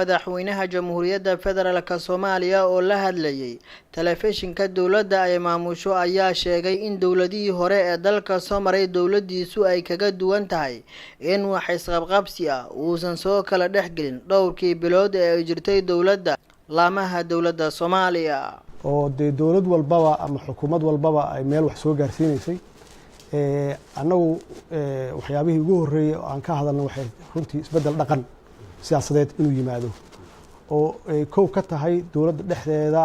Madaxweynaha Jamhuuriyadda Federaalka Soomaaliya oo la hadlayay telefishinka dowladda ay maamusho ayaa sheegay in dowladihii hore ee dalka soo maray dowladiisu ay kaga duwan tahay in wax isqabqabsi ah uusan soo kala dhex gelin dhowrkii bilood ee ay jirtay dowladda laamaha dowladda Soomaaliya. Oo dee dowlad walbaba ama xukuumad walbaba ay meel wax soo gaarsiinaysay. Annagu waxyaabihii ugu horreeyey oo aan ka hadalna waxay runtii isbeddel dhaqan siyaasadeed inuu yimaado, oo ay kow ka tahay dowladda dhexdeeda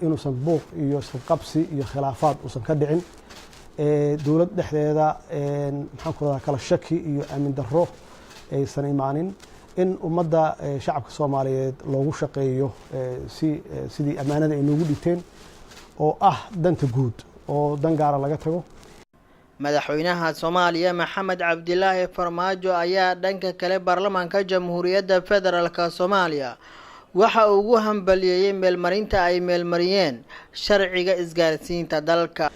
inuusan buuq iyo isqabqabsi iyo khilaafaad uusan ka dhicin dowlad dhexdeeda, maxaan ku rahdaa, kala shaki iyo aamin darro aysan imaanin, in ummadda shacabka Soomaaliyeed loogu shaqeeyo si sidii ammaanada ay noogu dhigteen oo ah danta guud oo dan gaara laga tago. Madaxweynaha Soomaaliya Maxamed Cabdilaahi Farmaajo ayaa dhanka kale baarlamaanka Jamhuuriyadda Federaalka Soomaaliya waxa uu ugu hambaliyeeyey meelmarinta ay meelmariyeen sharciga isgaarsiinta dalka.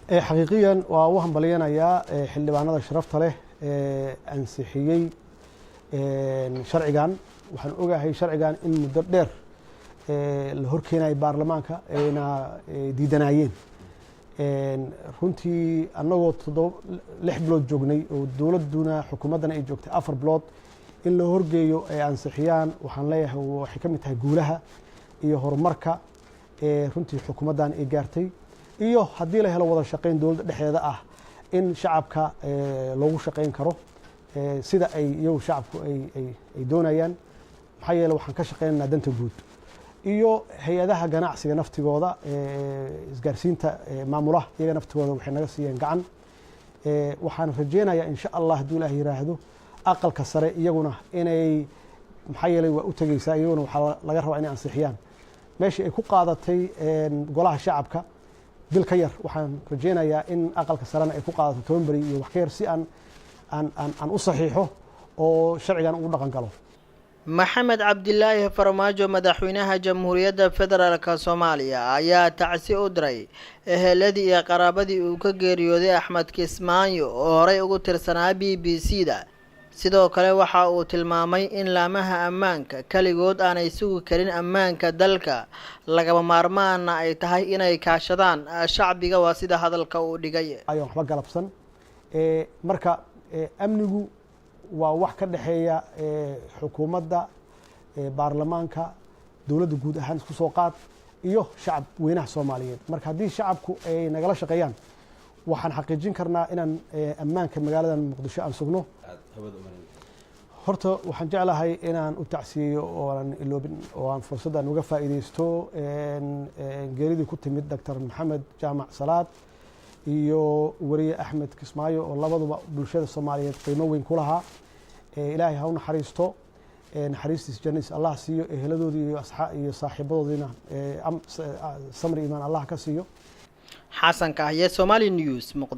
Xaqiiqiyan waa u hambalyanayaa xildhibaanada sharafta leh ee ansixiyey sharcigan. Waxaan ogahay sharcigan in muddo dheer la horkeenayay baarlamaanka, ayna diidanayeen. Runtii annagoo 6 bilood joognay oo dowladduna xukuumaddana ay joogtay 4 bilood, in la horgeeyo ay ansixiyaan, waxaan leeyahay waxay ka mid tahay guulaha iyo horumarka ee runtii xukuumaddan ay gaartay, iyo haddii la helo wada shaqayn dowladda dhexdeeda ah in shacabka loogu shaqayn karo sida ay iyagu shacabku ay doonayaan. Maxaa yeele, waxaan ka shaqaynaynaa danta guud, iyo hay-adaha ganacsiga naftigooda isgaarsiinta maamulaha iyaga naftigooda waxay naga siiyeen gacan. Waxaan rajeynayaa, insha Allah, hadduu Ilaah yiraahdo, aqalka sare iyaguna inay, maxaa yeelay waa u tegeysaa, iyaguna waxaa laga rabaa inay ansixiyaan. Meeshii ay ku qaadatay golaha shacabka bil ka yar, waxaan rajeynayaa in aqalka sarena ay ku qaadato 10 beri iyo wax ka yar, si aan u saxiixo oo sharcigan ugu dhaqan galo. Maxamed Cabdilaahi Farmaajo, madaxweynaha Jamhuuriyadda Federaalka Soomaaliya, ayaa tacsi u diray eheladii iyo qaraabadii uu ka geeriyooday Axmed Kismaayo oo horey ugu tirsanaa BBC da. Sidoo kale waxa uu tilmaamay in laamaha ammaanka keligood aanay sugi karin ammaanka dalka, lagama maarmaana ay tahay inay kaashadaan shacbiga, waa sida hadalka uu dhigay. Ayaan waxba galabsan. Marka amnigu waa wax ka dhexeeya xukuumadda, baarlamaanka, dowladda guud ahaan isku soo qaad, iyo shacab weynaha Soomaaliyeed. Marka haddii shacabku ay nagala shaqeeyaan, waxaan xaqiijin karnaa inaan ammaanka magaaladan Muqdisho aan sugno. Horta waxaan jeclahay inaan u tacsiyeeyo oo aan iloobin oo aan fursaddan uga faa'iideysto geeridii ku timid Doctor Maxamed Jaamac Salaad iyo weriye Axmed Kismaayo, oo labaduba bulshada Soomaaliyeed qiimo weyn ku lahaa. Ilaahay ha u naxariisto, naxariistiis jannadiis Allah siiyo, eheladoodii iyo saaxiibadoodiina samri iimaan Allah ka siiyo. Xasan Kahye, Somali News.